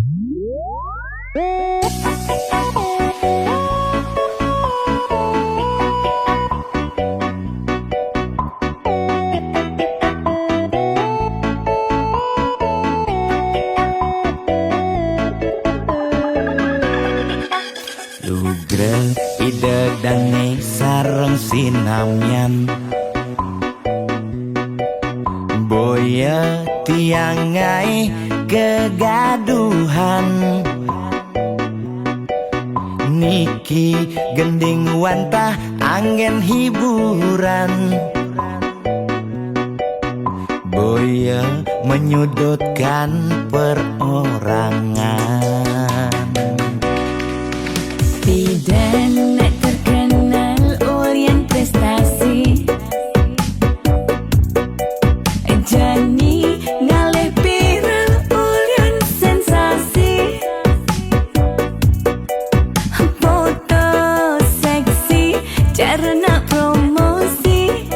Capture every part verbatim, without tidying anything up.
Lugré Ida dané sareng sinamian. Boya tiang ai kegaduhan. Niki gending wantah anggén hiburan. Boya menyudutkan perorangan. Pidan terkenal ulian prestasi. Jani ngalih viral ulian sensasi. Foto seksi cara nak promosi.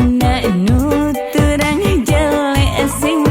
Nak nuturang jelek sing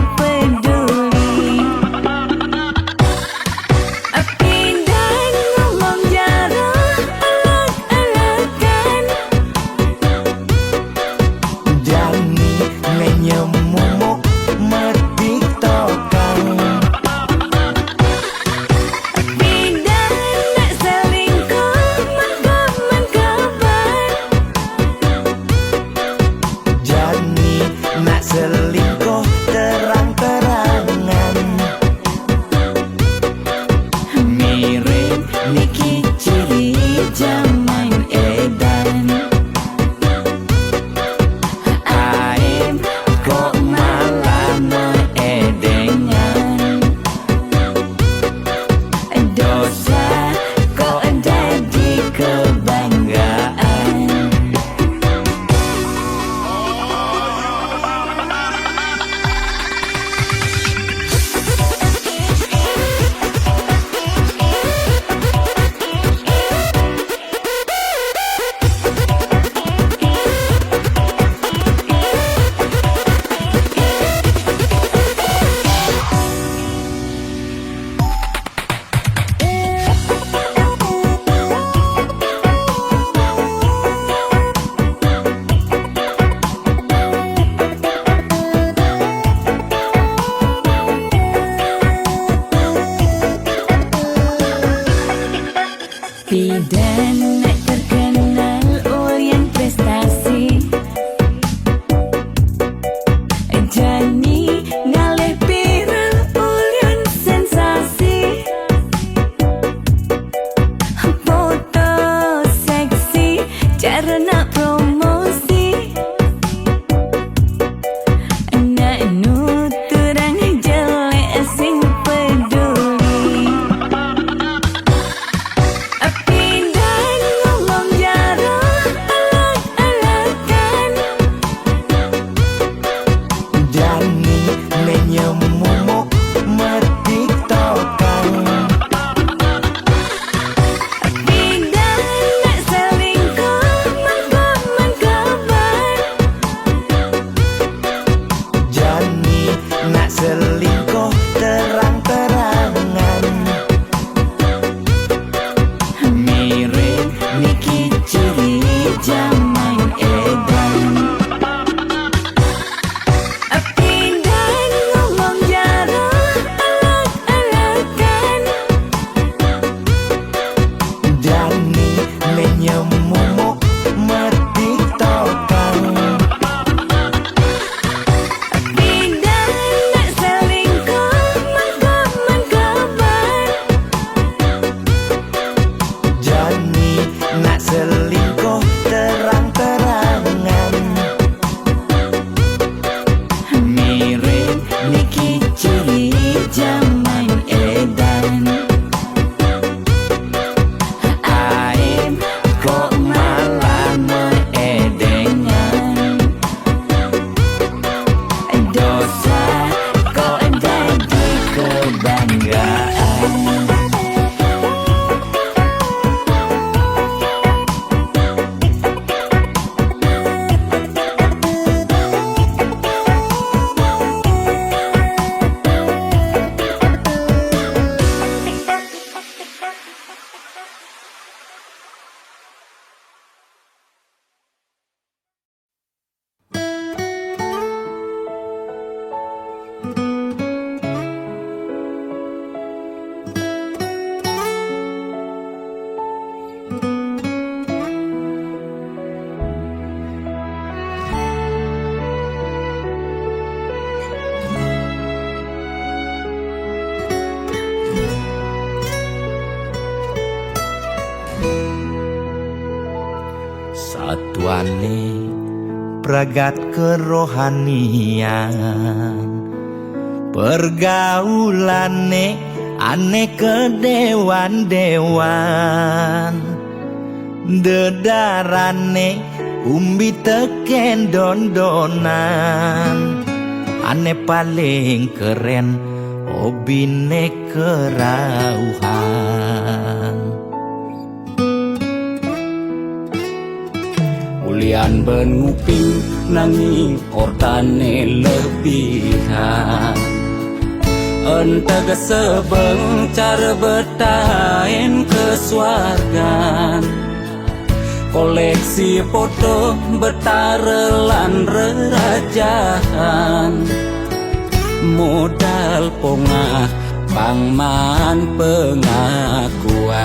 Wali pragat kerohanian, pergaulane ane kedewan-dewan, dedarane umbi teken dondonan, ane paling keren obine kerauhan. Ulian ben nguping nanging ortane lebihan. Entega sebeng cara betain kesuargan. Koleksi foto betara lan rerajahan. Modal pongah pang maan pengakuan.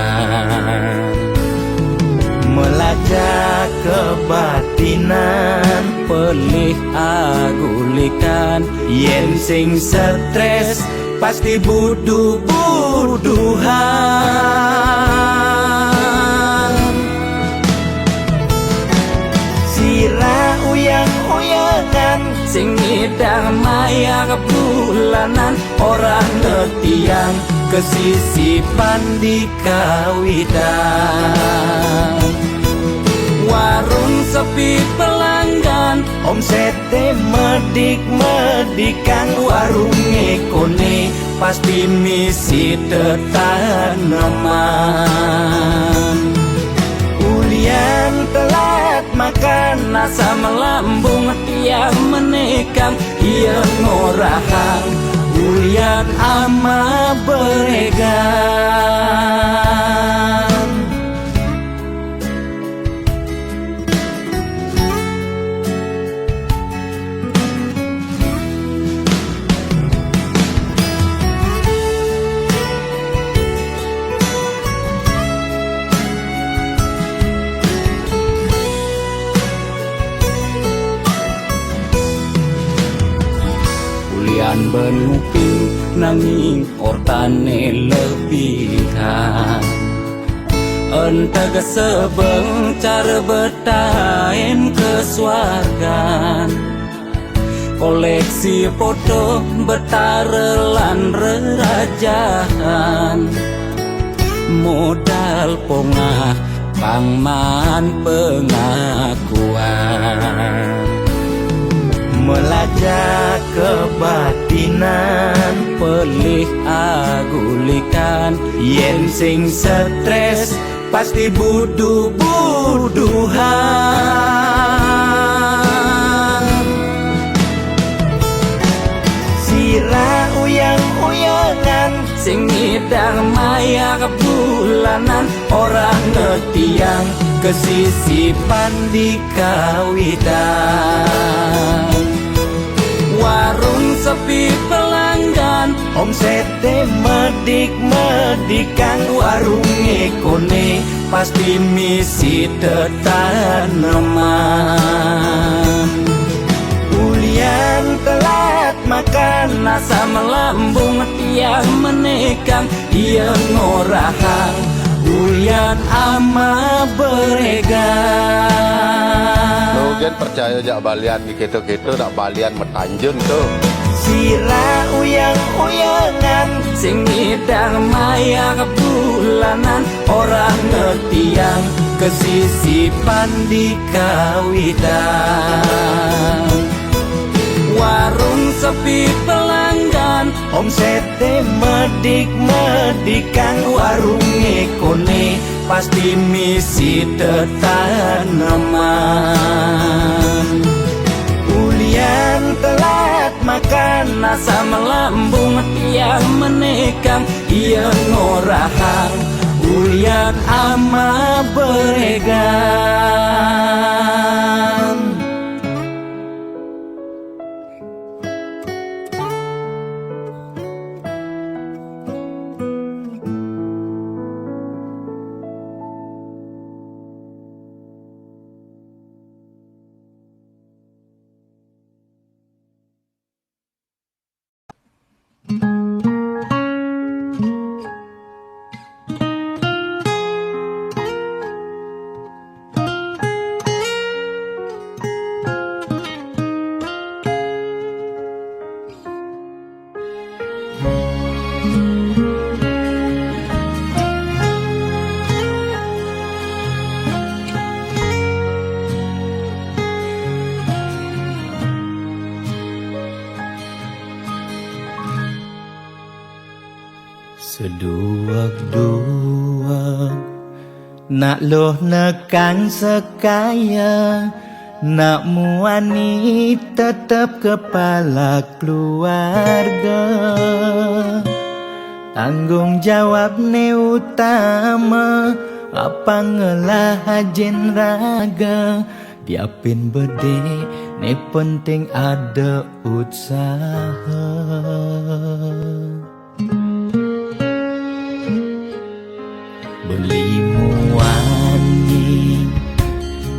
Melajah kebatinan, pelih agulikan, yen sing stres pasti buduh-buduhan. Sira uyang-uyangan sing ngidang mayar bulanan, orang ngetiang kesisipan dikawidan. Warung sepi pelanggan, omsete medik-medikan, warunge kone pasti misi tetaneman. Ulian telat makan, asam lambung tiang menekang, iya ngorahang ulian ama beregan. Ulian ben nguping nanging ortane lebihan. Entega sebeng cara betain kesuargan. Koleksi foto betara lan rerajahan. Modal pongah pang maan pengakuan. Melajah kebatinan, pelih agulikan, yen sing stres pasti buduh-buduhan. Sira uyang-uyangan sing ngidang mayar bulanan, orang ngetiang kesisipan dikawidan. Warung sepi pelanggan, omsete medik-medikan, warunge kone pasti misi tetaneman. Ulian telat makan, asam lambung tiang menekang, iya ngorahang ulian ama beregan. Lo gen percaya jak balian dikit-kit. Tu dak balian metanjun tu. Sira uyang-uyangan sing ngidang mayar bulanan, orang ngetiang kesisipan dikawidan. Warung sepi pelanggan, omsete medik-medikan, warunge kone pasti misi tetaneman. Ulian telat makan, asam lambung tiang menekang, iya ngorahang ulian ama beregan. Seduweg-duweg, nak luh nekang sekaya, nak muani tetep kepala keluarga. Tanggung jawab ne utama, apang ngelah ajin raga, diapin bedik ne penting ada utsaha. Beli muani,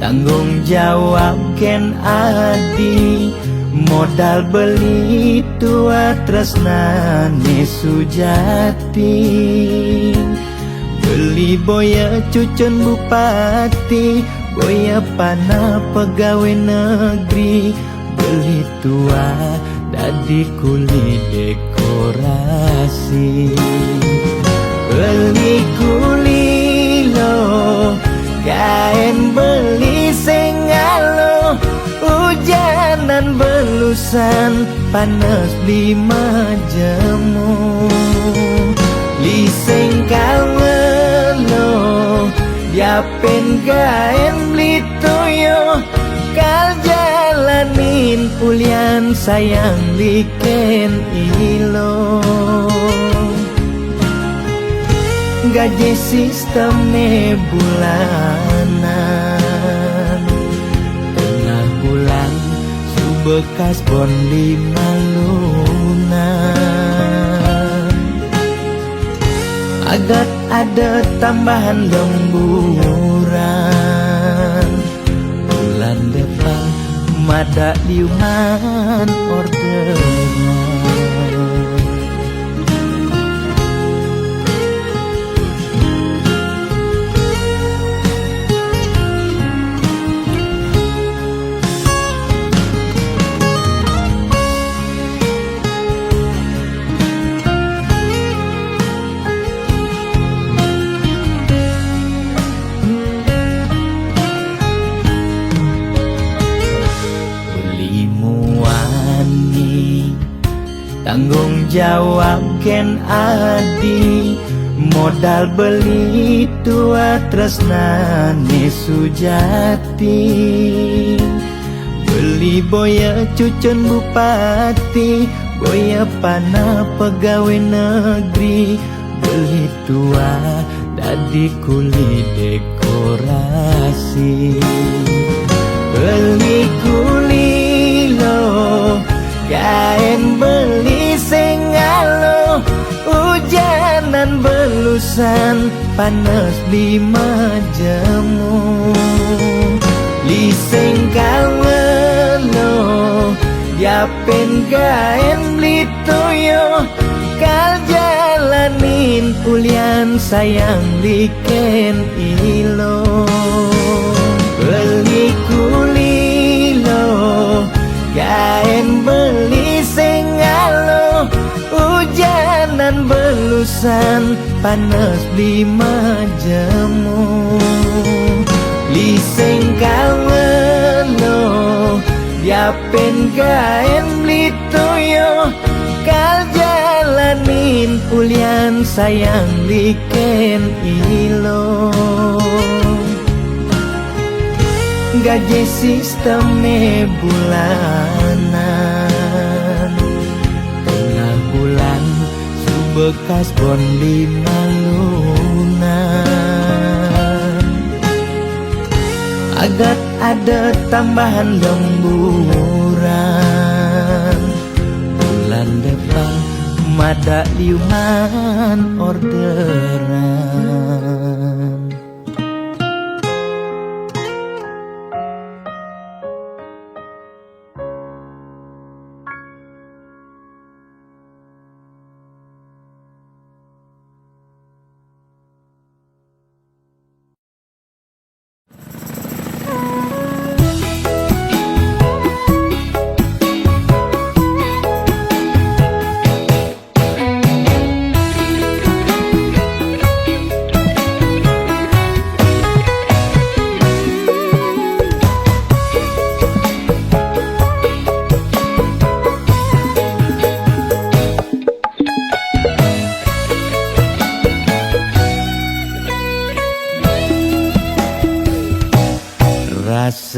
tanggung jawab ken adi, modal beli tua tresnane sujati. Beli boya cucun bupati, boya panah pegawai negeri, beli tua dadi kuli dekorasi. Beli kuli lo, kaen beli sengalo, ujanan belusan, panas beli majemu. Beli sengkal melo, diapin kaen beli toyo, kal jalanin ulian sayang liken ilo. Gaji sistemne bulanan, tengah bulan subekas bon lima lunan. Agat ada tambahan lemburan, bulan depan mada liunan orderan. Beli muani, tanggung jawab ken adi, modal beli tua tresnane sujati. Beli boya cucun bupati, boya panah pegawai negeri, beli tua dadi kuli dekorasi. Beli kuli lo, kaen beli sengalo, ujanan belusan, panas beli majemu. Beli sengkal melo, diapin kaen beli toyo, kal jalanin ulian sayang liken ilo. Beli kuli lo, kaen beli sengalo, ujanan belusan, panas beli majemu. Beli sengkal melo, diapin kaen beli toyo, kal jalanin ulian sayang liken ilo. Gaji sistemne bulanan, tengah bulan subekas bon lima lunan. Agat ada tambahan lemburan, bulan depan mada liunan orderan.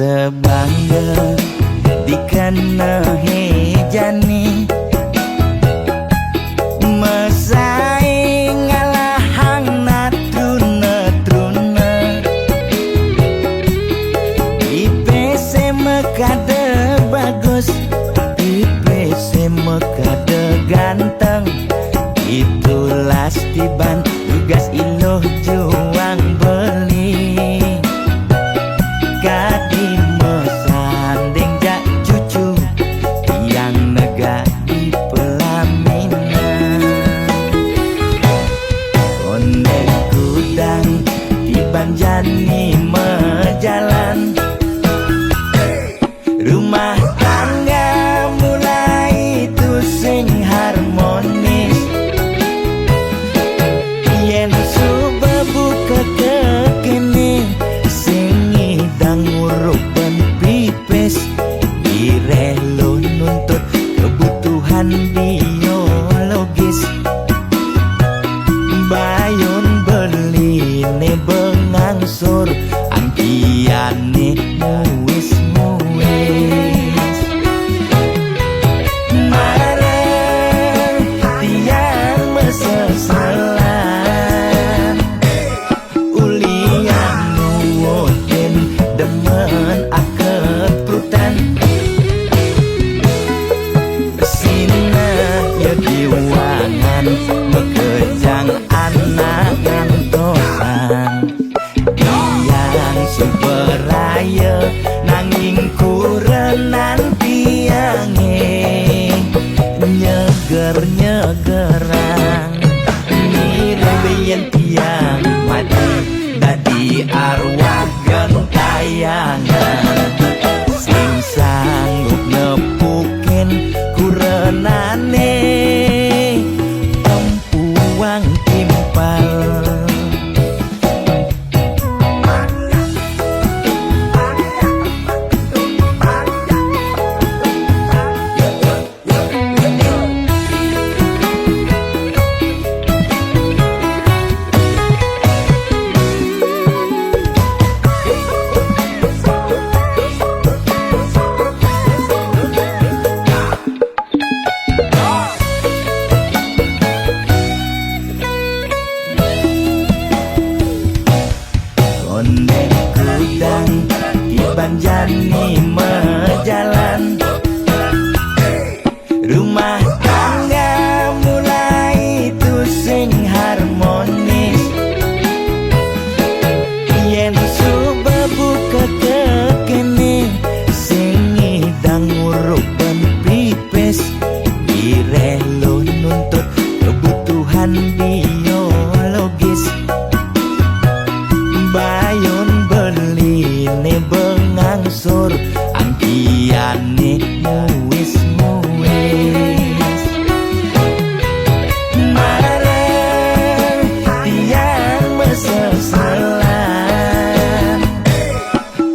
Sebangga dikena hejani, mesaing ngalahang natruna-truna. Ipe se makada bagus, ipe se makada ganteng, itulah tiban tugas iluh juang beli. Kadi masanding jak cucu, tiang negak di pelaminan. Onde kudang tiban jani majalan, rumah tangga mulai tusing harmonis. Yen suba buka kekene, sing ngidang ngurup ban pipis, direh lo nuntut kebutuhan biologis. Bayun beline bengangsur, angkiane muis-muis. Marang tiang masesalan, ulian nuutin demen akeprutan. Sina ya diwangan makejang anak ngantosan. Tiang suba raya nanging kurenan tiange nyeger-nyegerang. Mirib yen tiang mati dadi arwah gentayangan, sing sanggup nepukin kurenane empuang timpal. Onde kudang tiban jani majalan, rumah tangga mulai tusing harmonis. Yen suba buka kekene, sing ngidang ngurup ban pipis, direh lo nuntut kebutuhan biologis. Bayun beline bengangsur, angkiane muis-muis. Marang tiang masesalan,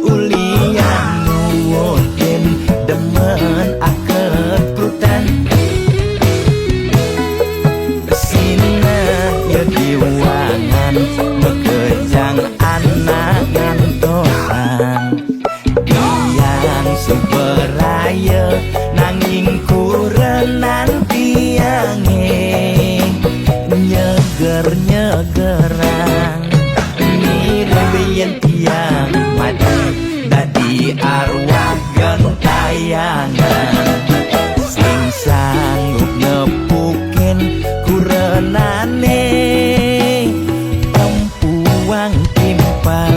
ulian nuutin demen akeprutan. Sina ya diwangan makejang anak ngantosan. Tiang suba raya nanging kurenan tiange nyeger-nyegerang. Mirib yen tiang mati dadi arwah gentayangan, sing sanggup nepukin kurenane empuang timpal.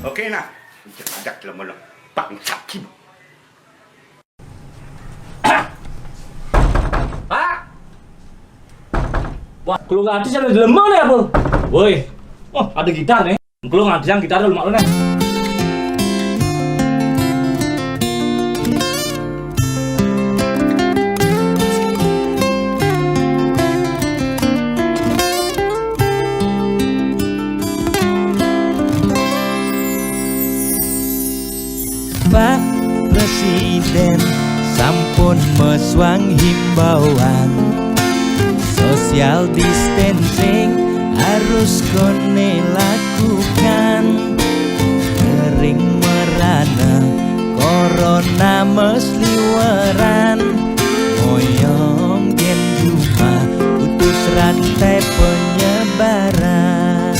Oke, nah. Ajak, ajak, lama-lama. Bangsat, Kim. Pak! Wah, keluarga artis ada di lemah nih, apa? Woi, oh, ada gitar nih. Keluarga artis yang gitar dulu, maklum nih. Imbauan social distancing harus koné lakukan. Kering merana corona mesliweran. Moyong gén jumah putus rantai penyebaran.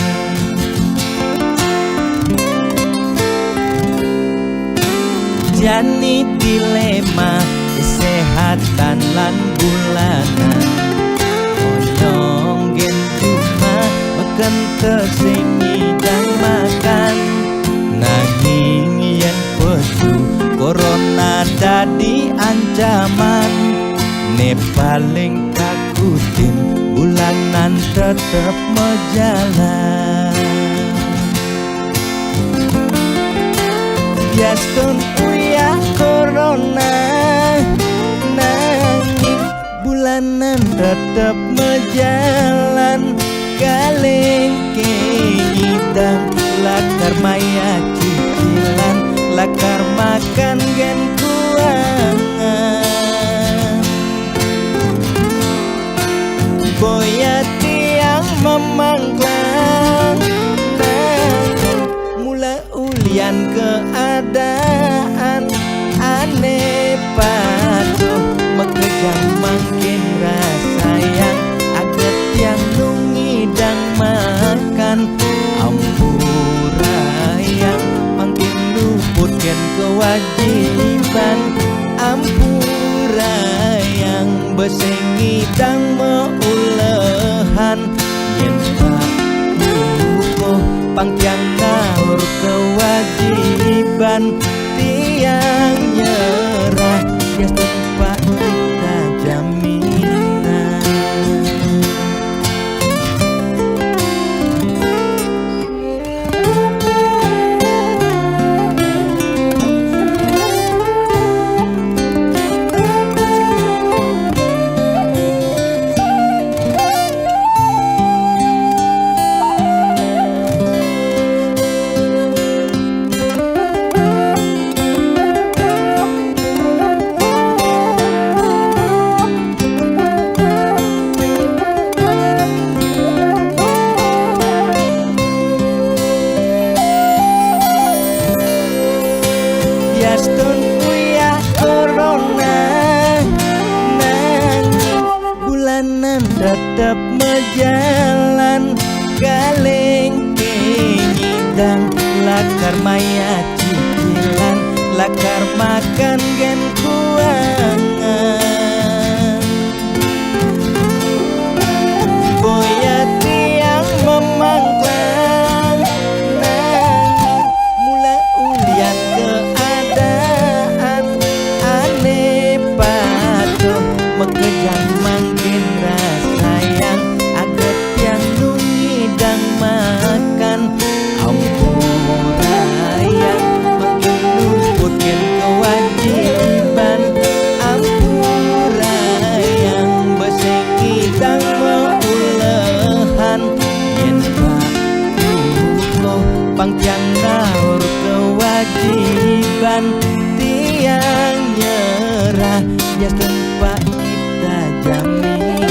Jani dilema kesehatan lan bulanan. Onyong gén cuma meken sing ngidang makan. Nanging yén pesu corona dadi ancaman, né paling takutin bulanan tetep majalan. Biastun uyah corona, nanging bulanan tetep majalan. Kaléngkén ngidang lakar maya cicilan, lakar makan gén kuangan. Boya tiang memangklang, nanging mula ulian keadaan ané patuh makejang mangkin rasayang aget tiang nu ngidang makan. Ampurayang mangkin luput gén kewajiban. Ampurayang basa ngidang maulehan. Yén patuh pang tiang ngaur kewajiban, tiang nyerah, yastun patuh jaminan. Yastun uyah corona, nanging bulanan tetep majalan. Kaléngkén ngidang lakar maya cicilan, lakar makan gén kuangan. Boya tiang memangklang, nanging mula ulian keadaan ané patuh makejang mangkin rasayang aget tiang nu ngidang makan. Ampurayang mangkin luput gén kewajiban. Ampurayang basa ngidang maulehan. Yén patuh pang tiang ngaur kewajiban, tiang nyerah, yastun patuh jaminan.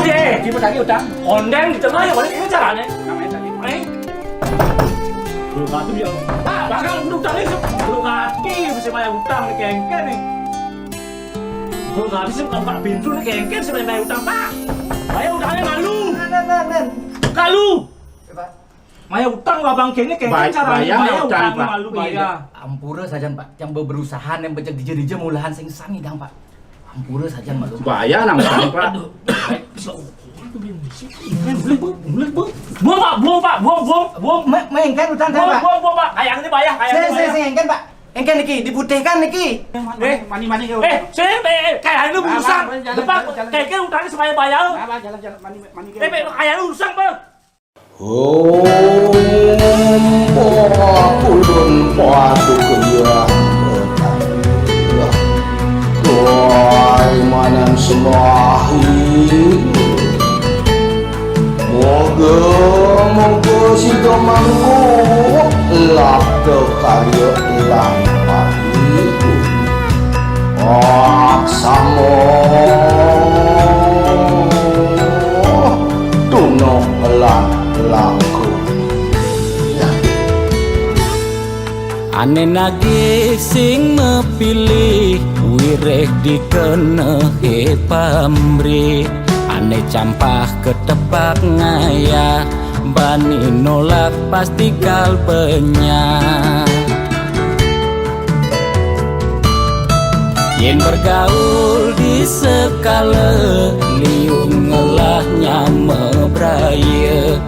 Eh, tiba tadi utang. Ondéng di tengah ya, balik ini caranya. Namanya tadi. Eh. Belum mati ya. Ah, bakal udah utang nih. Belum mati, bisa bayar utang nih, kéngkén nih. Belum habis sih, buka pintu nih, kéngkén, bisa bayar utang, Pak. Bayar utangnya malu. Nah, nah, nah, nah. Kalu. Coba. Maya utang lah bangkéné, kéngkén caranya bayar utang, malu bayar. Ampura sajan, Pak. Yang berusaha yang becek dija-dija mulahan sing sami dang, Pak. Ampura sajan malu. Bayar nang utang, Pak. Aduh. Buang, Pak, buang, Pak, buang, buang, buang. Méngkén utang, Pak. Buang, buang, Pak. Kayang ini bayar, kayang ini bayar. Sing, sing, sing, éngkén, Pak. Éngkén niki, diputihkan niki. Eh, mani, mani, eh, sing, eh, kayang ini urusan. Depan, kéngkén utangnya supaya bayar. Jalan, jalan, mani, mani. Eh, kayang ini urusan, Pak. Om, ulun patuh ya. Tuai manan sembahing. Moga, moga sida mangko labda karya lan pati. Aksamo tunok lan laku. Ane nagih sing mapilih, wiréh dikenehé pamrih. Ane campah ketepak ngayah, bani nolak pasti kal benyah. Yén bergaul di sekala, liu ngelah nyama braya.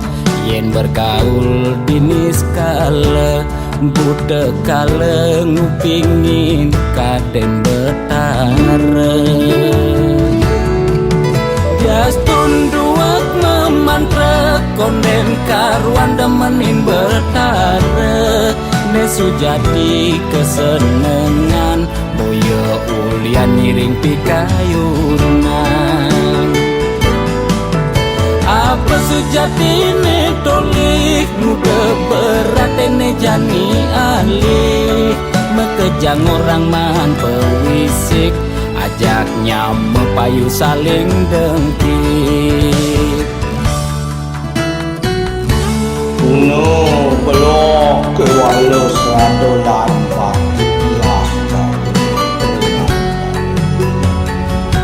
Yén bergaul di niskala, buta kala ngupingin kadén betara. Bias tunduak mamantra, kondén karuan demenin betara. Né sujati kesenengan, boya ulian ngiring pikayunan. Apa sujatiné tolih, muda beraténé jani alih. Makejang orang maan pawisik, ajak nyama payu saling dengki. Tuna belok kéwala serada lan pati lastar.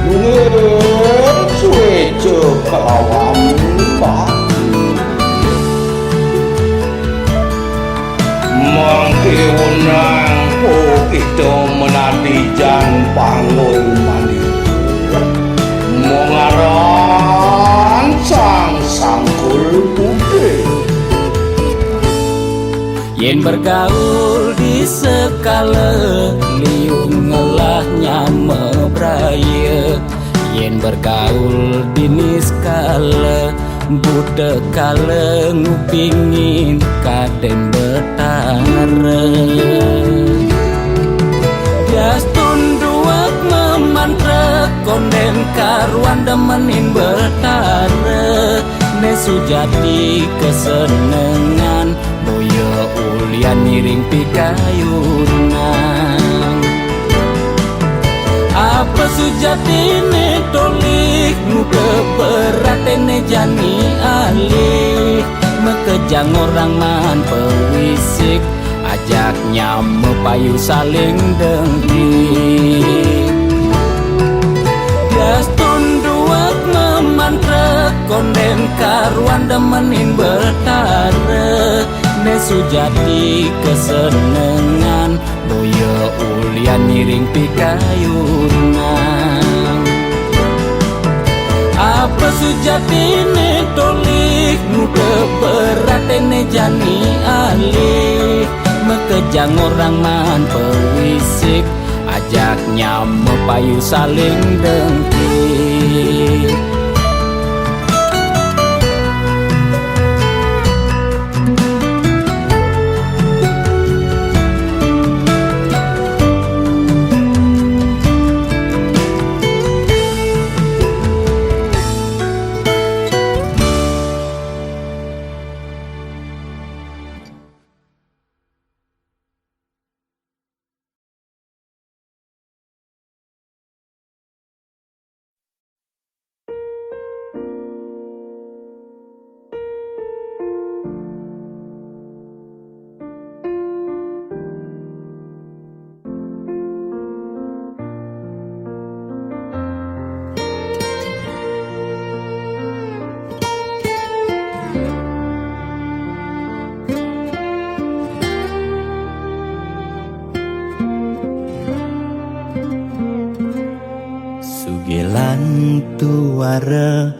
Nunggil suéca kelawan bati. Mangké wenang po kita menati jan panggul mandi. Mengaran sang sangkul putih. Yén bergaul di sekala, liu ngelah nyama braya. Yén bergaul di niskala, buta kala ngupingin kadén betara. Bias tunduak mamantra, kondén karuan demenin betara. Né sujati kesenengan, boya ulian ngiring pikayunan. Apa sujatiné tolih, muda beraténé jani alih. Makejang orang maan pawisik, ajak nyama payu saling dengki. Bias tunduak mamantra, kondén karuan demenin betara. Né sujati kesenengan, boya ulian ngiring pikayunan. Apa sujatiné tolih, muda beraténé jani alih. Makejang orang maan pawisik, ajak nyama payu saling dengki. Sugih lan tuara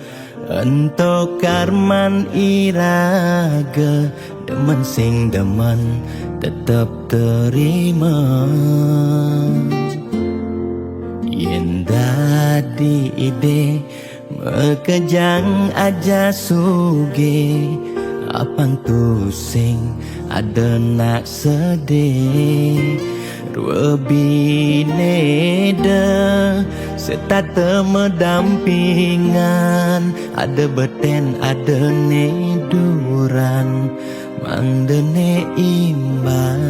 ento karman iraga, demen sing demen tetep terima. Yén dadi idih, makejang aja sugih, apang tusing ada nak sedih. Rua binéda setata madampingan, ada betén, ada né duran, mangda né imbang.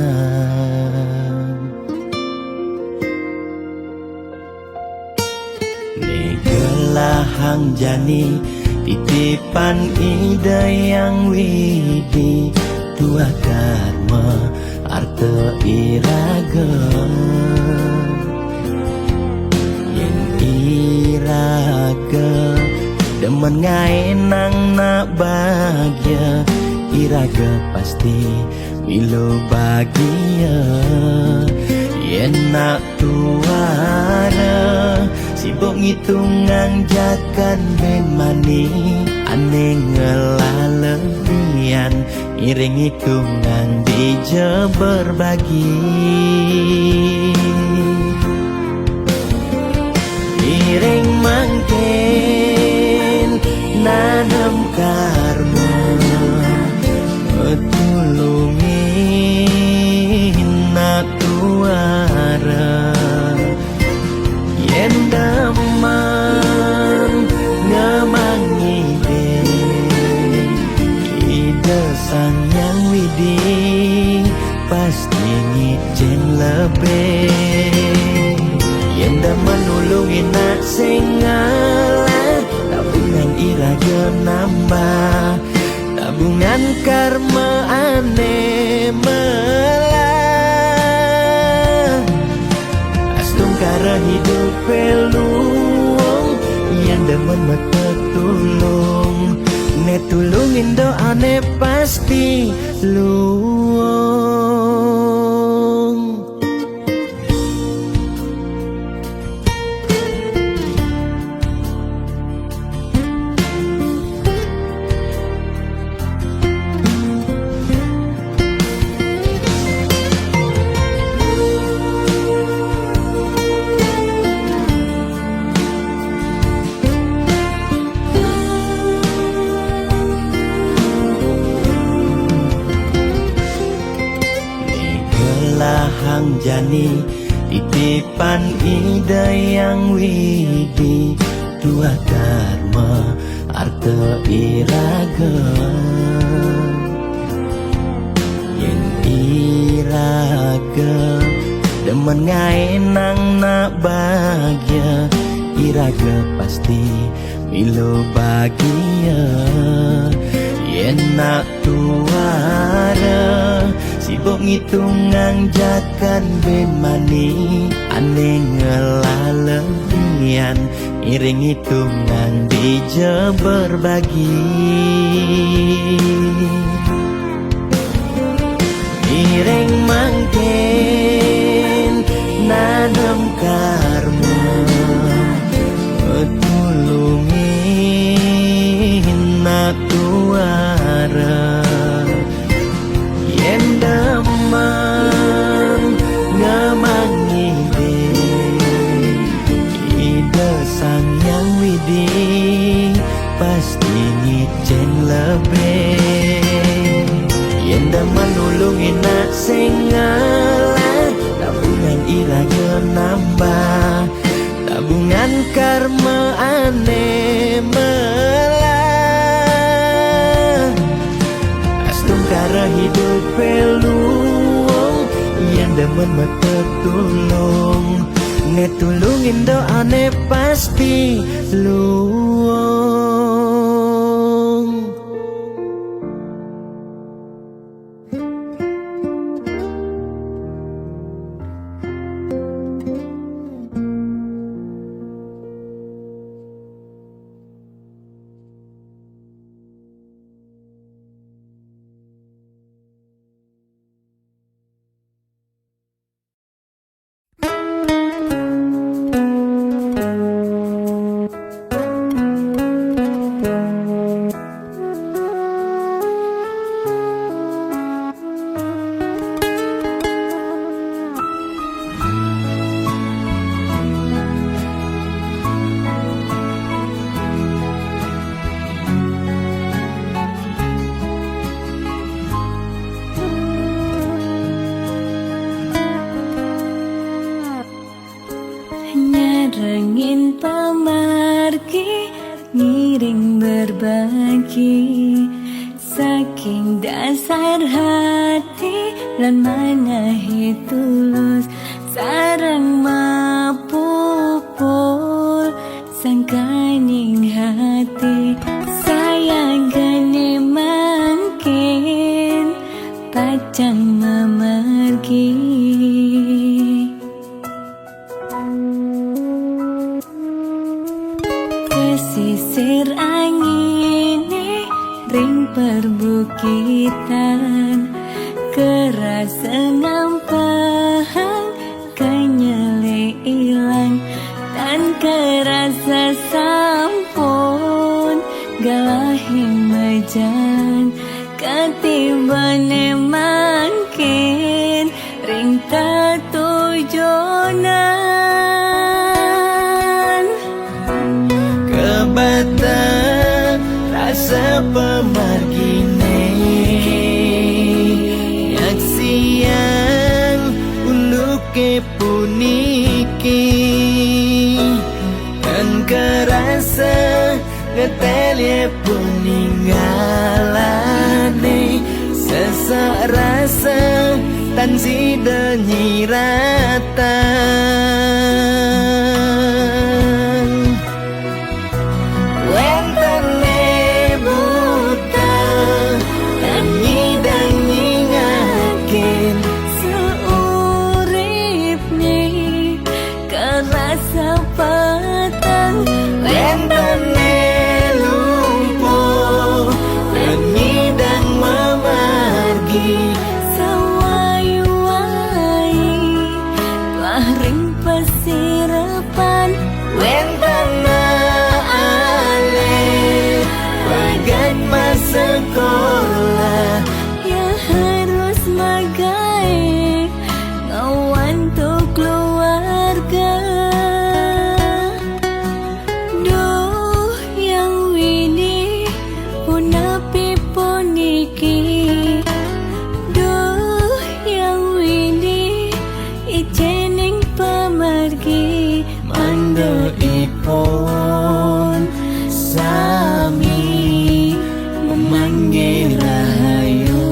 Gelahang jani titipan Ida Hyang Widhi, tuah karma arta iraga. Yen iraga demen ngaenang nak bagia, iraga pasti milu bagia. Yen nak tuara sibuk ngitungang jakan ben mani, ane ngelalebian ngiring ngitungang dija berbagi. Ngiring mangkin nanem karma, tulungin nak tuara. Yen demen ngemang ngidih, Ida Sang Hyang Widhi pasti ngicen lebih. Yen demen nulungin nak sing ngalah, tabungan iraga nambah. Tabungan karma ane melah. Astungkara hidup peluang, yen demen meta tulung, ne tulungin doa ne pasti luang. Ni gelahang jani titipan Ida Hyang Widhi, tuah karma arta iraga. Yen iraga demen ngaenang nak bagia, iraga pasti milu bagia. Yen nak tuara sibuk ngitungang jakan ben mani, ane ngelalebian ngiring ngitungang dija berbagi. Ngiring mangkin nanem karma, tulungin nak tuara. Yen demen ngemang ngidih, Ida Sang Hyang Widhi pasti ngicen lebih. Yen demen nulungin nak sing ngalah, tabungan iraga nambah. Tabungan karma ane melah. Astungkara hidup peluang, yen demen meta tulung, ne tulungin doa ne pasti luang. Nyarengin pamargi, ngiring berbagi, saking dasar hati lan manahi tulus, sareng mapupul sang Ati sayang gane mangkin pacang mamargi. Pesisir angine ring perbukitan, kerasa ngampehang kanyele ilang, tan kerasa sampun galahing majan, katibane mangkin ring tetujonan. Kebata rasa pamargine, nyaksiang unduke puniki, tan karasa ngetelye paningalane, sesak rasa tan sida nyiratan. Wentene buta lan nyidang nyingakin, sauripne karasa patang. Wentene lumpuh lan nyidang mamargi, sawai-wai tuah ring pasirapan. Wentene alit pegat masekolah, ya harus magae ngawantu keluarga. Duh, Yang Widi, punapi puniki? Duh, Yang Widi, icening pamargi, mangda ipun sami mamangge rahayu.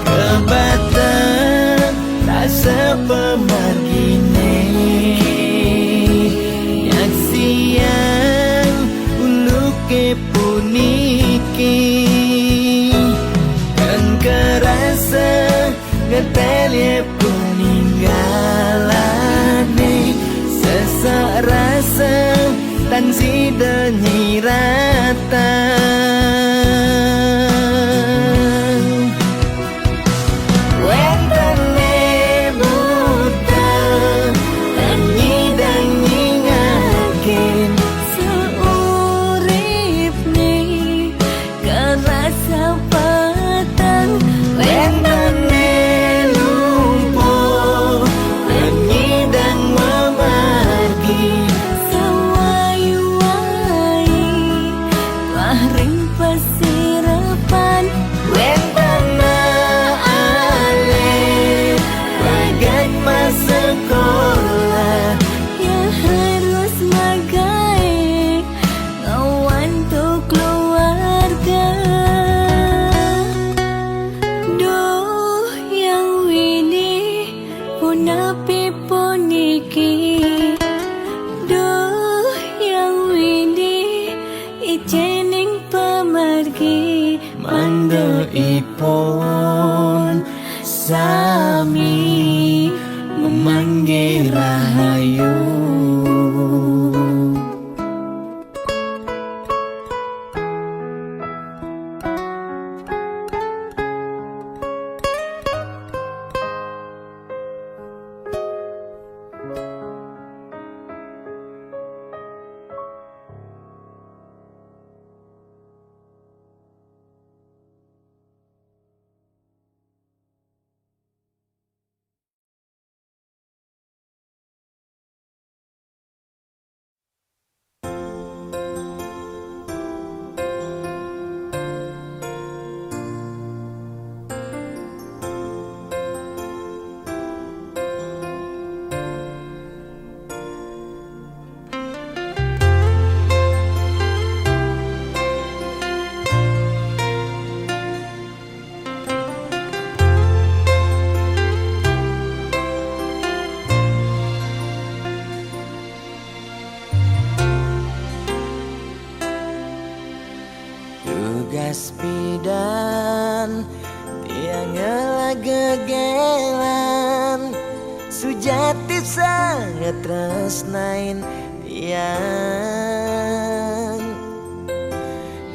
Kebata rasa pamargine, nyaksiang unduke puniki, tan karasa ngetelye paningalane, sesak rasa tan sida nyiratan. Wentene buta lan nyidang nyingakin, sauripne karasa patang. Wentene lumpuh lan nyidang mamargi, sawai-wai tuah ring pasirapan. Wentene alit pegat masekolah, ya harus magae ngawantu keluarga. Duh, Yang Widi, punapi puniki? Duh, Yang Widi, icening pamargi, mangda ipun sami mamangge rahayu. Tugas pidan tiang ngelah gegelan, sujati sangat tresnain tiang.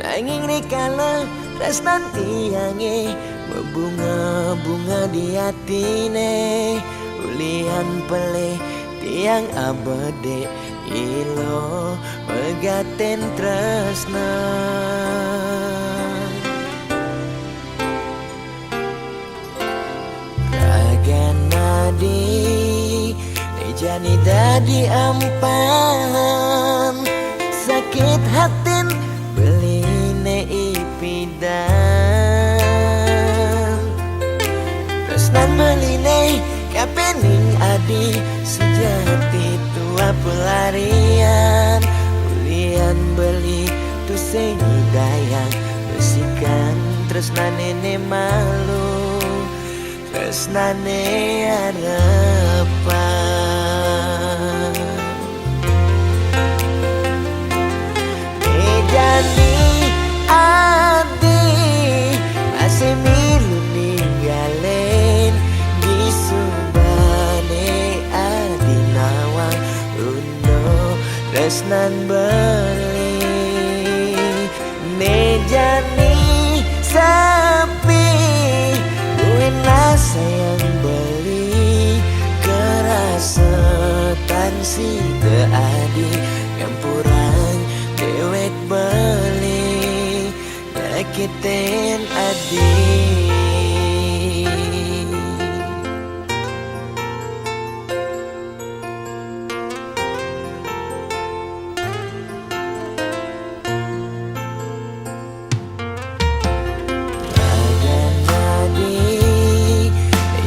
Nanging rikala tresnan tiange bebunga-bunga di atine, ulian pelih tiang abede ilo pegaten tresna. Ragan adi, ne jani dadi ampahan, sakit hatin beline ipidan. Tresnan beline kapening adi, sujati tua pelarian, ulian beli tusing dayang, besikan tresnane ne malu, tresnane arepan. Ne jani adi, masih milu ninggalen, di subane adi nawang, undo tresnan beli. Ne jani sepi, buin sayang beli, kerasetan sida adi, nyampurang dewek beli, nyakitin adi. Ragan adi,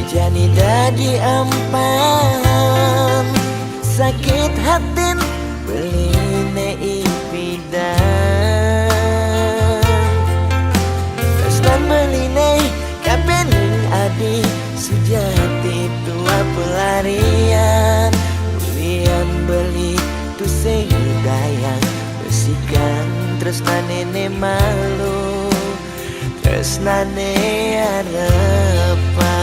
jani dadi ampahan, sakit hatin beline ipidan. Tresnan beline kapening adi, sujati tua pelarian, ulian beli tusing dayang, besikan tresnane ne malu, tresnane arepan.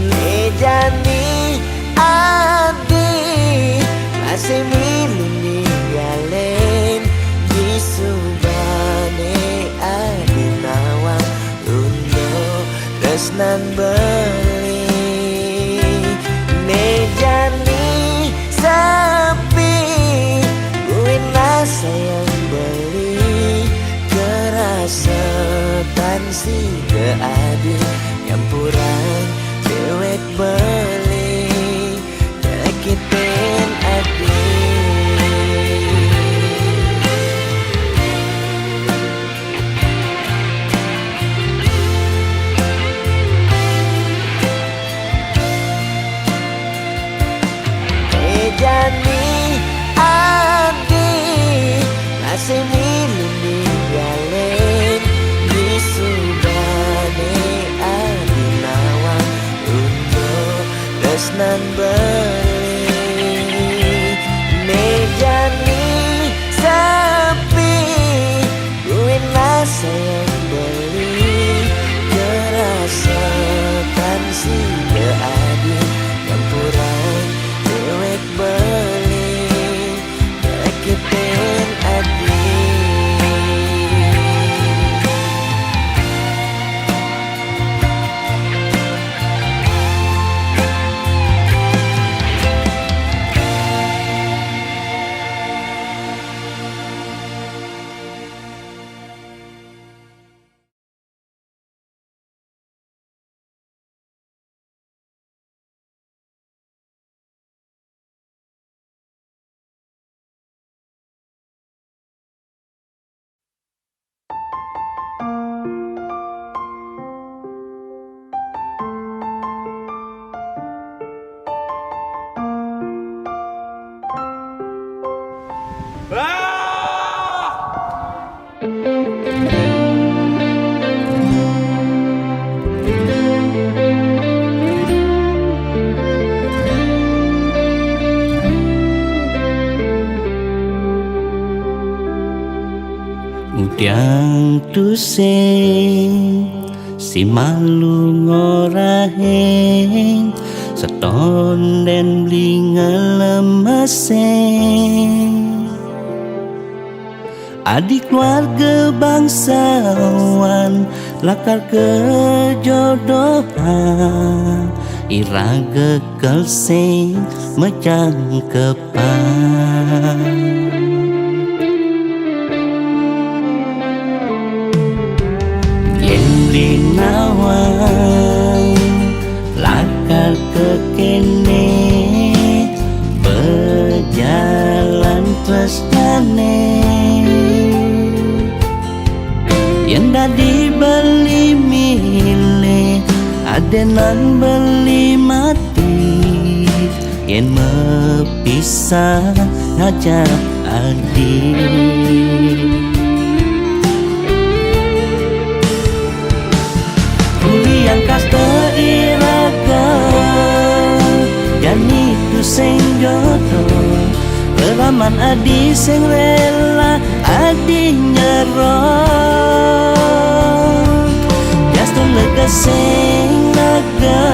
Ne jani adi, masih milu ninggalen, di subane adi nawang, undo tresnan beli. Ne jani sepi, buin sayang beli, kerasetan sida adi, nyampurang dewek beli, nyakitin adi. Ne jani adi, masih milu ninggalen, di subane adi nawang, undo tresnan beli. Ne jani sepi, buin sayang beli, kerasetan sida adi, nyampurang dewek beli, nyakitin adi. Ngudiang tusing si malu ngoraheng, satonden beli ngelemeseng. Adi keluarga bangsawan, lakar kejodohan, iraga kelsing mejang kepan. Yen beli nawang, lakar kekene, bejalan tresnane. Yen dadi beli milih, adenan beli mati. Yen mepisah ngajak adi. Uli angkas teiraga, jani tusing jodoh. Leraman adi sing rela, adi nyerong. Bias tu lega sing lega,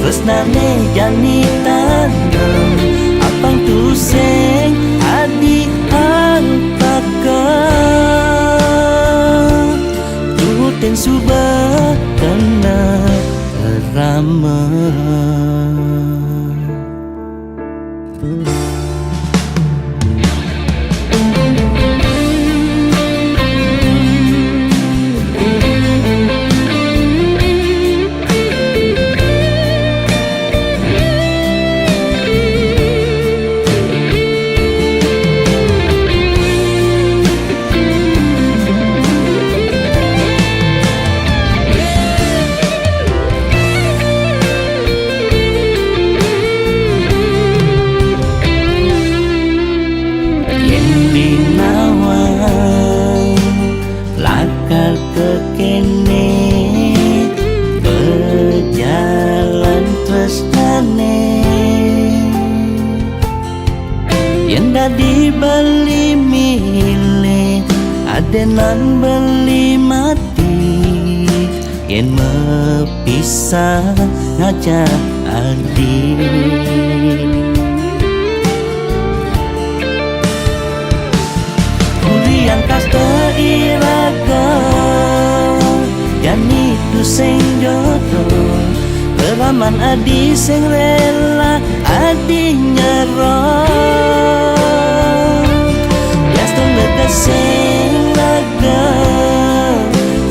tresnane jani tanem. Apang tusing adi antaka. Tutin suba kena rama. Yen di nawang, lakar kekene, bejalan tresnane. Yen dadi beli milih, adenan beli mati. Yen mepisah ngajak adi. Uli angkas teiraga, jani tusing jodoh. Leraman adi sing rela, adi nyerong. Bias tu lega sing lega,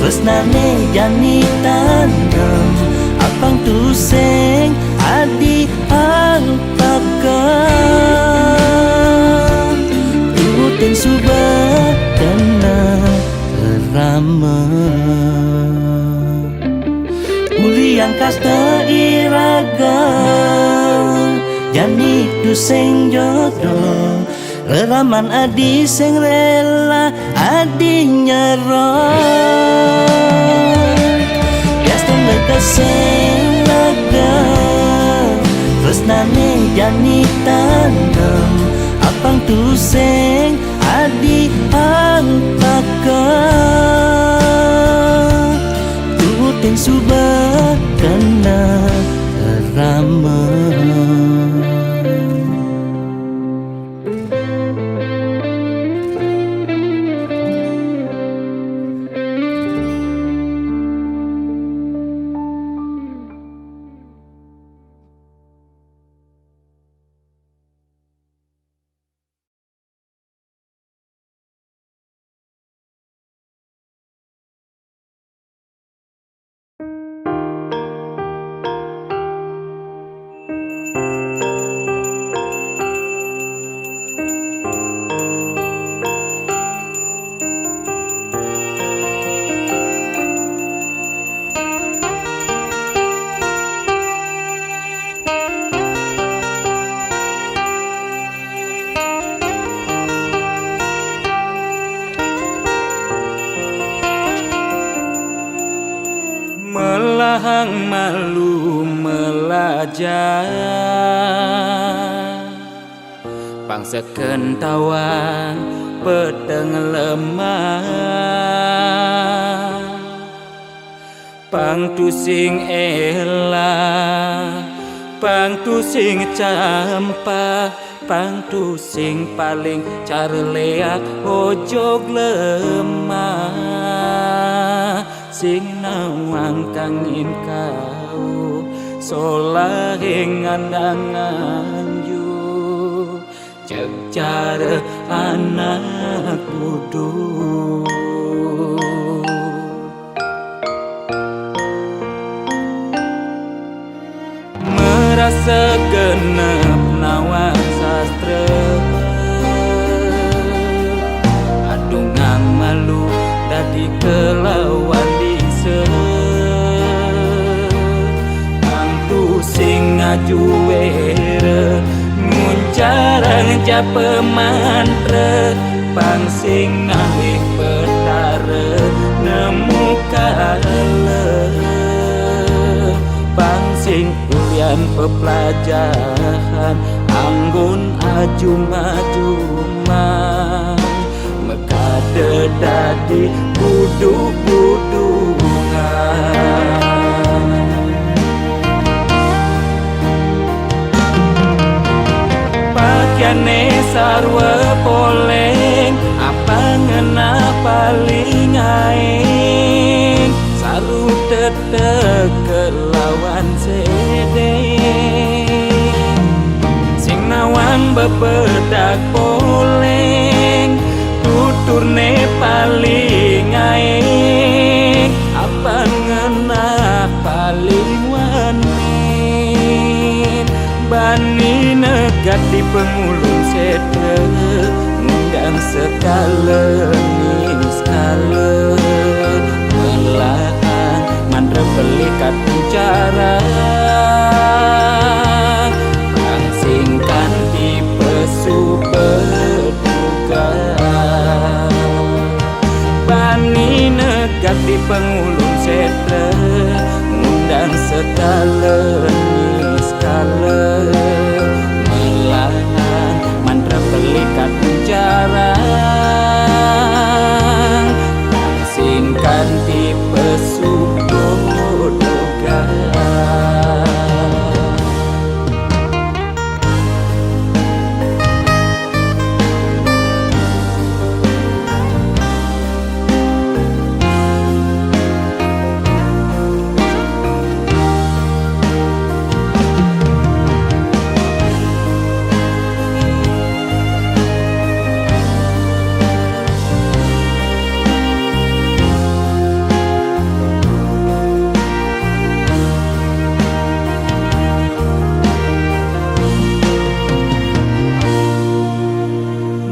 tresnane jani tanem. Apang tusing adi antaka. Tutin suba kena rama. Uli angkas teiraga, jani tusing jodoh. Leraman adi sing rela, adi nyerong. Bias tu lega sing lega, tresnane jani tanem. Apang tusing adi antaka. Tutin suba kena rama. Melahang malu melaja, pang seken tawang peteng lemah. Pang tusing ela, pang tusing campa, pang tusing paling carleak ojog lemah. Sing nawang kangin kau, solah ing ngandangan yu. Cek cara anak budu. Merasa genep nawang sastra. Adungang malu dadi kelawan disa. Pang tusing ngajuera, nguncarang japa mantra, pang sing ngalih petara nemu kala, pang sing ulian peplajahan anggon ajum-ajuman. Makada dadi buduk-budukan. Pakiane sarwa poleng, apang ngenah paling aing, saru tetek kelawan sedeng. Sing nawang bebedak poleng, tuturne paling aing, apang ngenah paling wanin. Bani negak di pengulun setra, ngundang sekala niskala, melahang mantra pelikat cara, pang sing kanti pesu beduga. Bani negak di pengulun setra, ngundang sekala niskala, melahang mantra pelikat jarang, sing kanti pesu dodogan.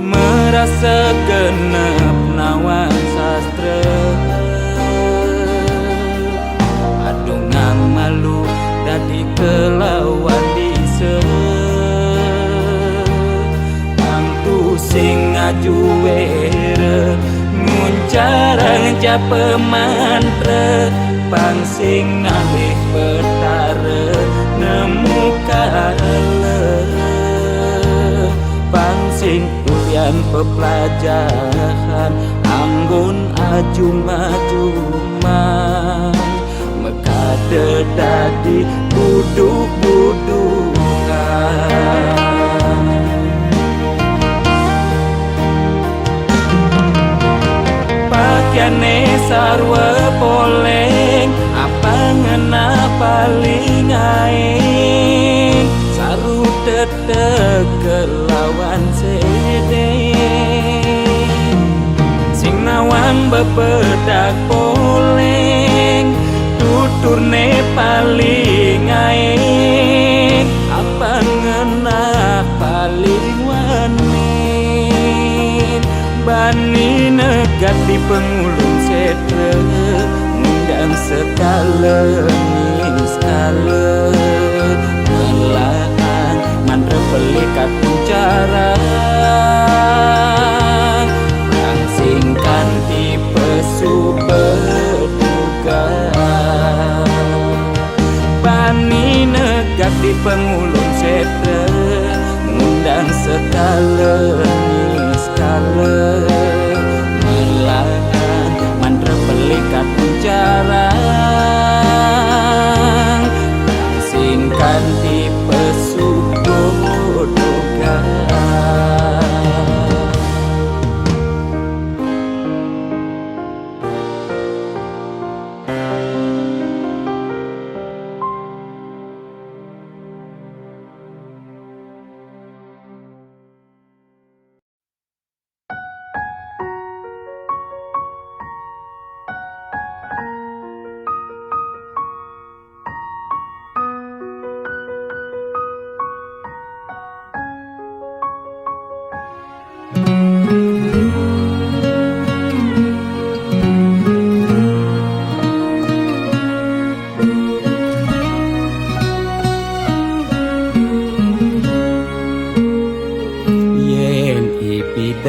Merasa genep nawang sastra, adungang malu dadi kelawan disa. Pang tusing ngajuera, nguncarang japa mantra, pang sing ngalih petara nemu kala, pang sing ulian peplajahan anggon ajum-ajuman. Makada dadi buduk-budukan. Pakiane sarwa poleng, apang ngenah paling aing, saru tetek kelawan sedeng. Sing nawang bebedak poleng, tuturne paling aing, apang ngenah paling wanin. Bani negak di pengulun setra, ngundang sekala niskala, melahang mantra pelikat cara, pang sing kanti pesu beduga. Bani negak di pengulun setra, ngundang sekala niskala,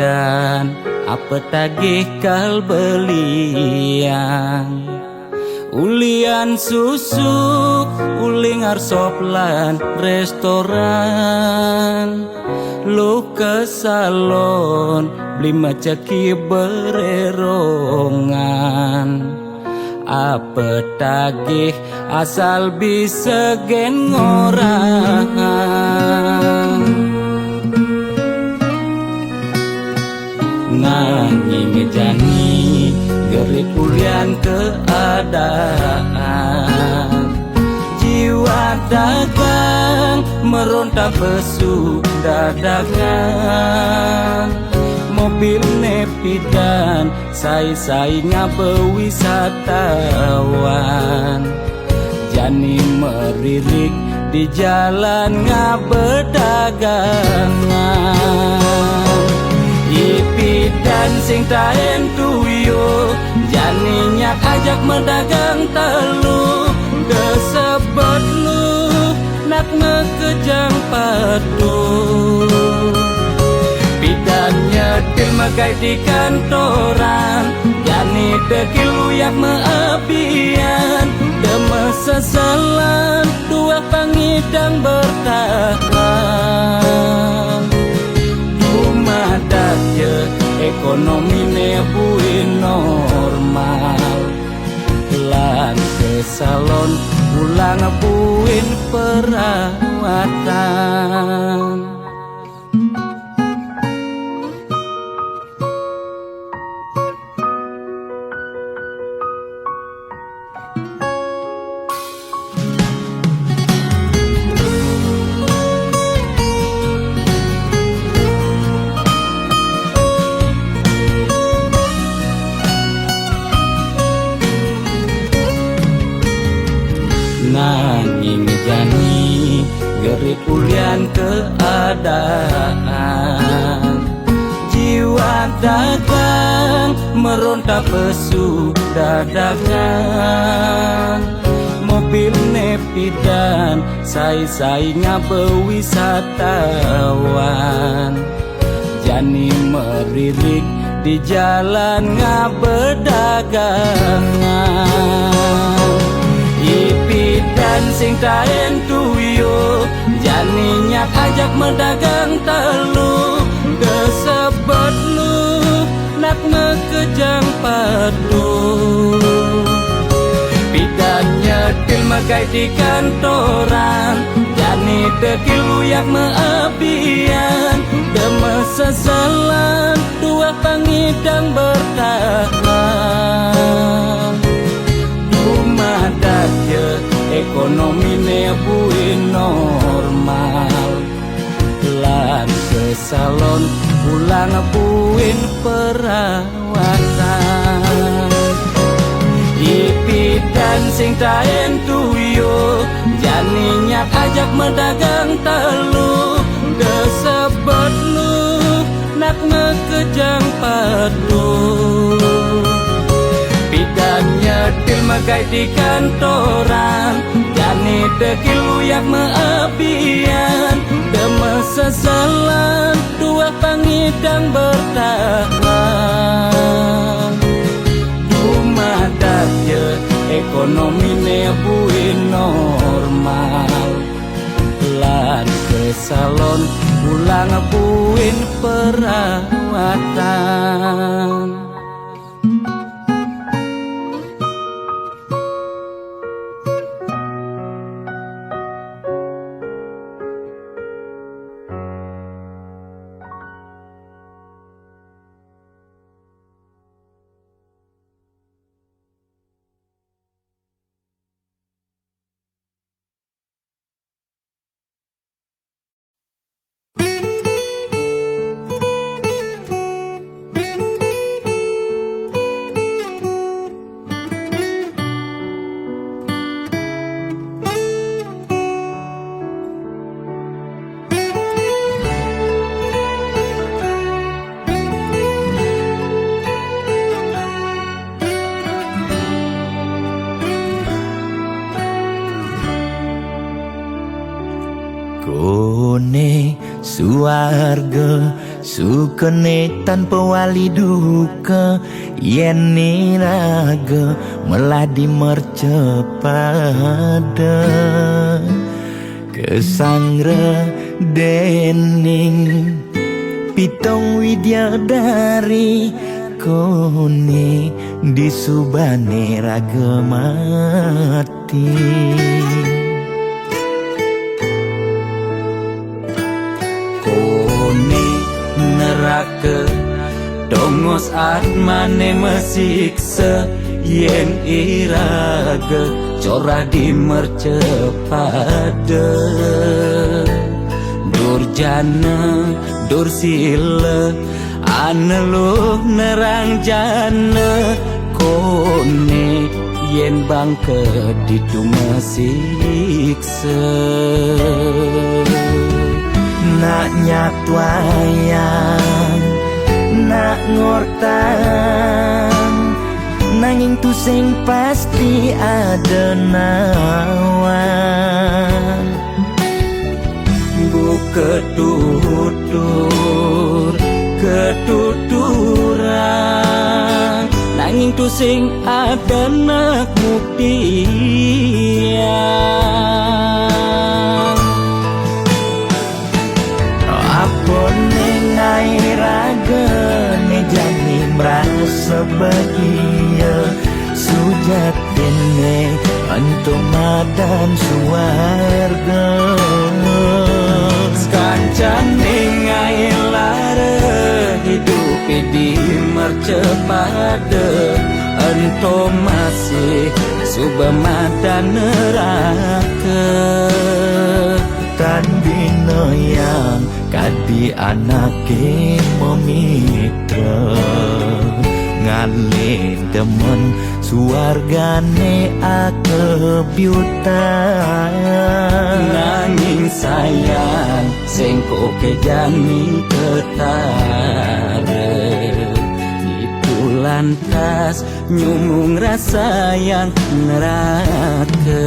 Dan apa tagih kal belian? Ulian susuk, uling arsop lan restoran. Lu ke salon, beli macaki bererongan. Apa tagih asal bisa gen ngorang. Nanging jani gerit ulian keadaan. Jiwa dagang meronta pesu dadagang. Mobil nepidan sai-sai ngaba wisatawan. Jani meririk di jalan ngaba dagangan. Ipidan sing taen tuyo, jani nyak ajak medagang telu. Desebet lu nak mekejang padu. Pidan nyetil megai di kantoran, jani dekil uyak meabian. Deme sesalan, tuah pangidang bertahan. Dumadak je ekonomi ne buin normal. Lan ke salon ulang buin perawatan. Nanging jani gerit ulian keadaan. Jiwa dagang meronta pesu dadagang. Mobil nepidan sai-sai ngaba wisatawan. Jani meririk di jalan ngaba dagangan. Ipidan sing taen tuyo, jani nyak ajak medagang telu. Desebet lu nak mekejang padu. Pidan nyetil megai di kantoran, jani dekil uyak meabian. Deme sesalan, tuah pangidang bertahan. Dumadak je ekonomi ne buin normal. Lan ke salon ulang buin perawatan. Ipidan sing taen tuyo, jani nyak ajak medagang telu. Desebet lu nak mekejang padu. Pidan nyetil megai di kantoran, jani dekil uyak meabian. Deme sesalan, tuah pangidang bertahan. Dumadak je ekonomi ne buin normal. Lan ke salon ulang buin perawatan. Kone suarga Sukene tanpa wali duka, yen iraga meladi mercepada. Kesangre dening pitung widyadari, kone disubane raga mati. Kone neraka, tongos atmane mesiksa, yen iraga corah di mercepada. Durjana, dursila, aneluh nerang jana, kone yen bangka ditu mesiksa. Nak nyatwayang, nak ngortang, nanging tusing pasti ada nawang. Mbok ketutur, ketuturan, nanging tusing adenek muktian. Apa ning ae ragane jani merasa bagia, sujat dene ento madan suwarga. Sekancane ngae lara hidup di mercepada, ento masih suba madan neraka. Tan bina yang kadi anake memitra, ngalih demen suwargane akebyutan. Nanging sayang, sengko kejani ketara, itu lantas nyumung rasa yang neraka.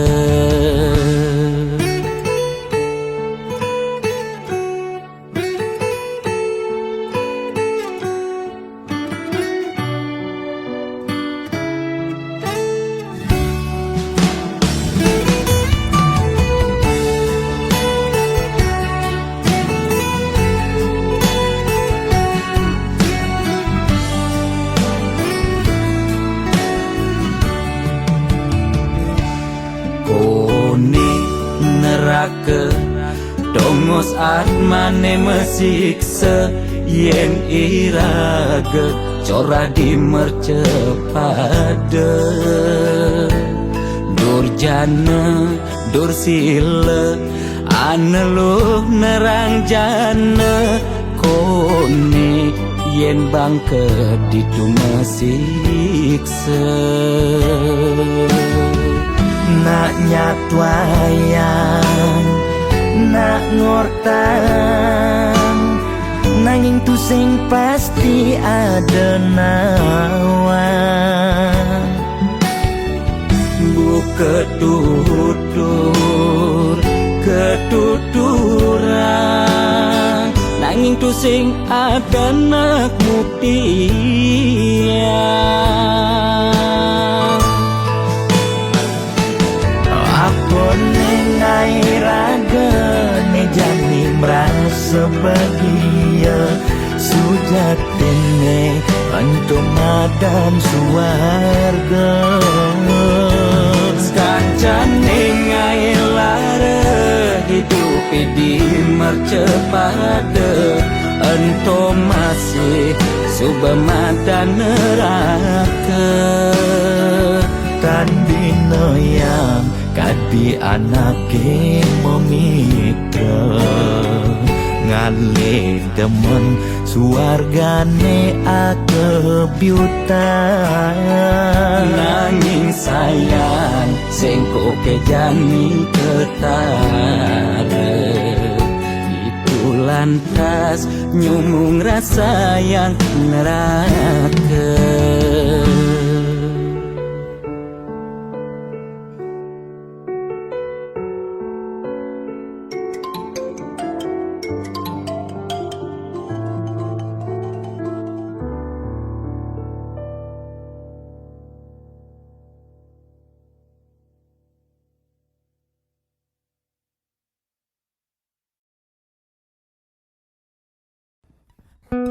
Kone neraka, tongos atmane mesiksa, yen iraga corah di mercepada. Durjana, dursila, aneluh nerang jana, kone yen bangka ditu mesiksa. Nak nyatwayang, nak ngortang, nanging tusing pasti ada nawang. Mbok ketutur, ketuturan, nanging tusing adenek muktian. Apa ning ae ragane jani merasa bagia, sujat dene ento madan suwarga. Sekancane ngae lara hidup di mercepada, ento masih suba madan neraka. Tan bina yang kadi anake memitra, ngalih demen suwargane akebyutan. Nanging sayang, sengko kejani ketara, itu lantas nyumung rasa yang neraka. Rasa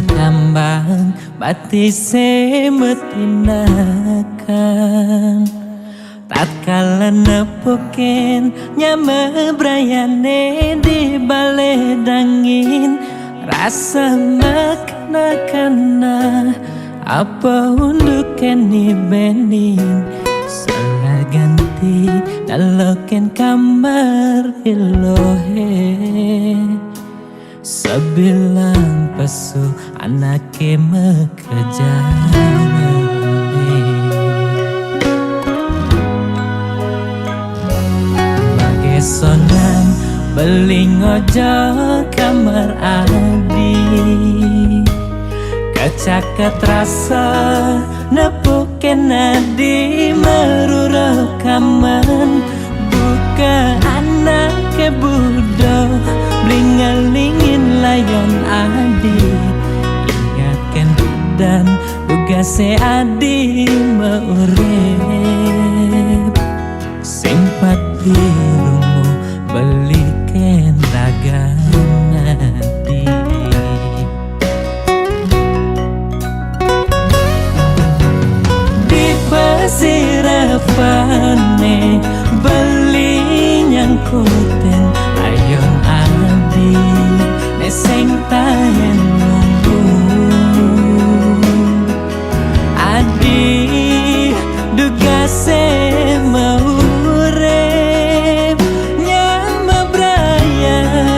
kambang bati se metinakan. Tatkala nepuken nya mabrayane di bale dangin, rasa makana-kana apa unduken ni benin, salah ganti naloken kamar ilohe. Sabilang pesu anake makejang. Magesonan beli ngojok kamar adi. Kecakap rasa nepuken adi marurau kaman. Buka anake budo, blingalingin layon adi. Ingatken dan tugase adi maurip. Sing pat dirungu beliken ragan adi. Di pasirapane beli nyangkuten ayon adi, ne sing taen nunggu. Adi, dugase maurip, nya mabrayane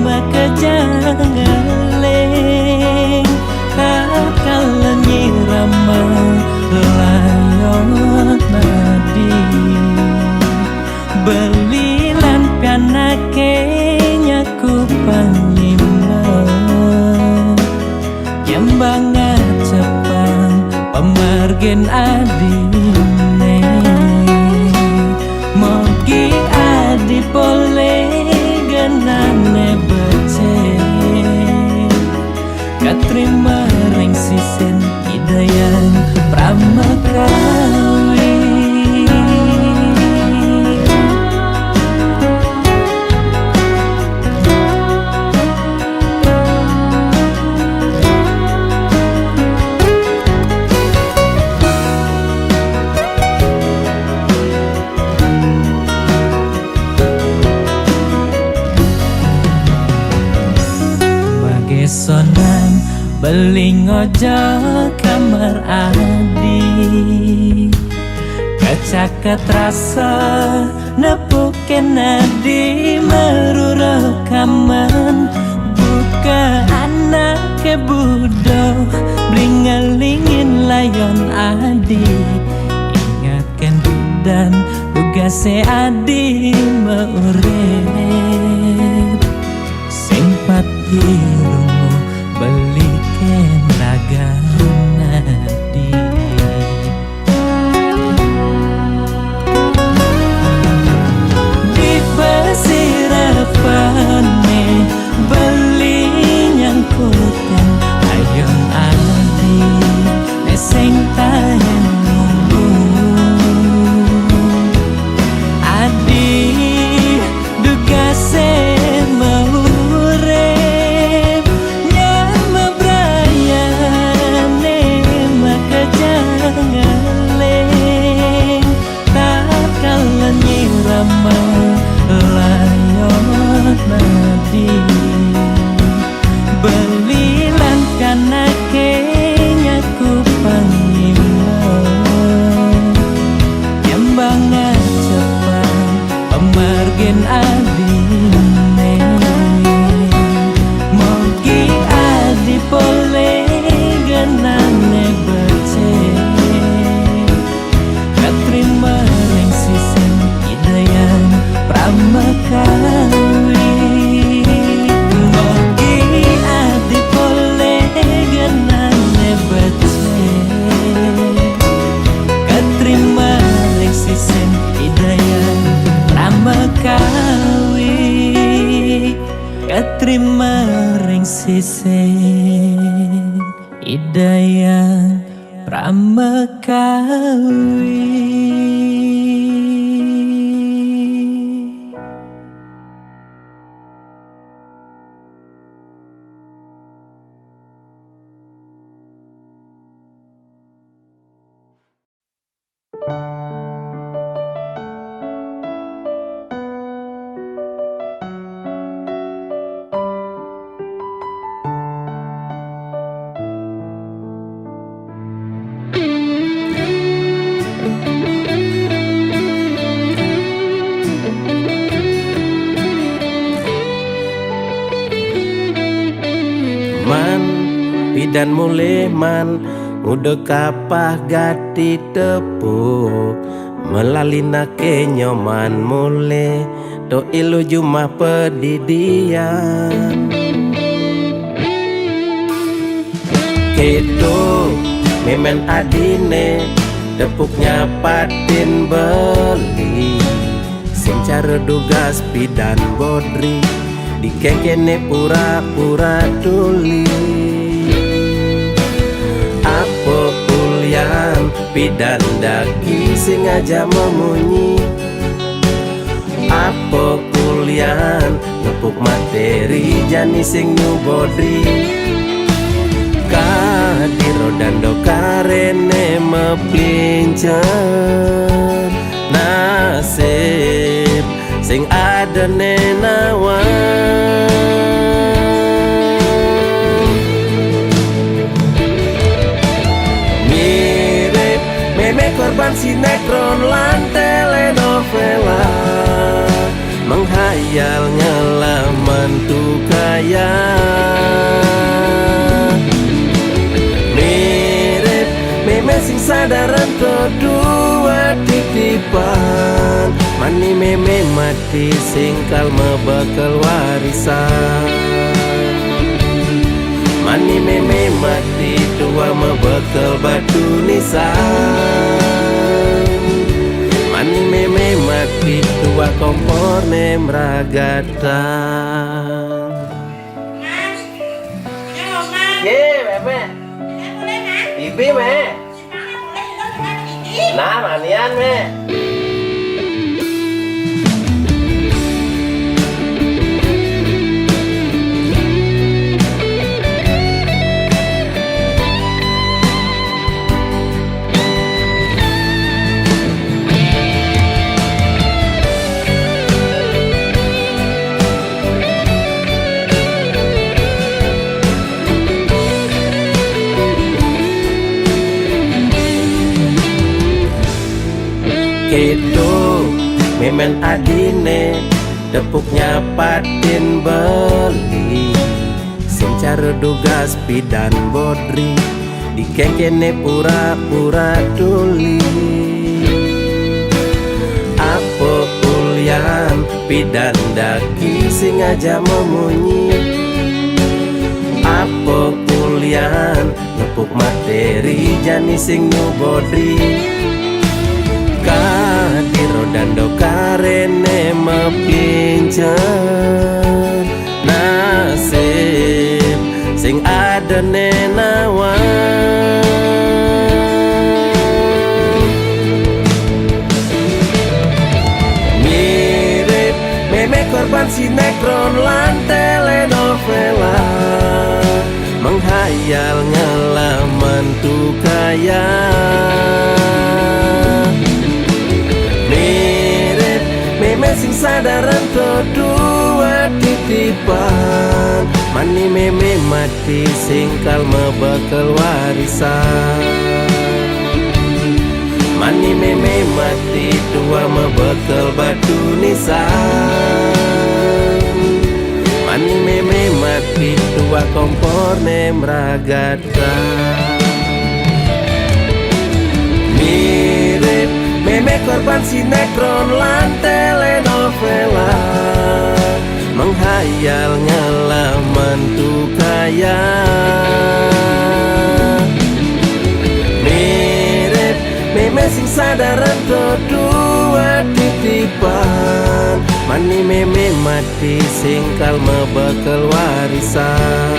makejang ngaleng. Tatkala nyirama layon adi, beli lan pianake nyaku panima. Nyembang ngacapang pamargin adine. Mogi adi polih genahne becik, katrima ring sisin Ida Hyang Pramakawi. Magesonan beli ngojok kamar adi. Kecakap rasa nepuken adi marurau kaman. Buka anake budo, blingalingin layon adi. Ingatken dan tugase adi maurip. Sing pat dirungu beliken ragan adi. Di pasirapane beli nyangkuten ayon adi, ne sing taen nunggu. Adi, dugase maurip, Kawi. Man, pidan mulih man, nguda kapah gati tepuk, malalina kenyo man mulih, to ilu jumah padidian. Keto memen adine, tepuk nyapatin beli. Sing cara dugas pidan bodri, dikengkene pura-pura tuli. Apo ulian pidan daki sing aja mamunyi? Apo ulian nepuk materi jani sing nyubodri? Kadiro dando karene maplincer, nasib sing ada nenawan. Mirip meme korban sinetron lan telenovela, menghayal ngelaman tukaya. Mirip meme sing sadaran to dua titipan, mani meme mati singkal mebekel warisan. Mani meme mati tua mebekel batu nisan. Mani meme mati tua kompor nem ragatan. Ye, meme. Ibi, me. Nah, manian, me. Kedo memen adine, tepuk nyapatin beli. Sing cara dugas pidan bodri, dikengkene pura-pura tuli. Apo ulian pidan daki sing aja mamunyi? Apo ulian nepuk materi jani sing nyubodri? Kadiro dando karene maplincer, nasib sing ada nenawan. Mirip meme korban sinetron lan telenovela, menghayal ngelaman tukaya. Mirip meme sing sadaran to dua titipan, mani meme mati singkal mebekel warisan. Mani meme mati tua mebekel batu nisan. Mani meme mati tua kompor nem ragatan. Mirip meme korban sinetron lan telenovela, menghayal ngelaman tukaya. Mirip meme sing sadaran to dua titipan, mani meme mati singkal mebekel warisan.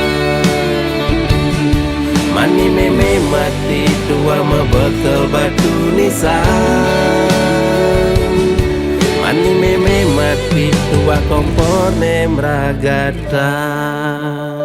Mani meme mati tua mebeke Sa mani meme mati tua kompor ne mragata.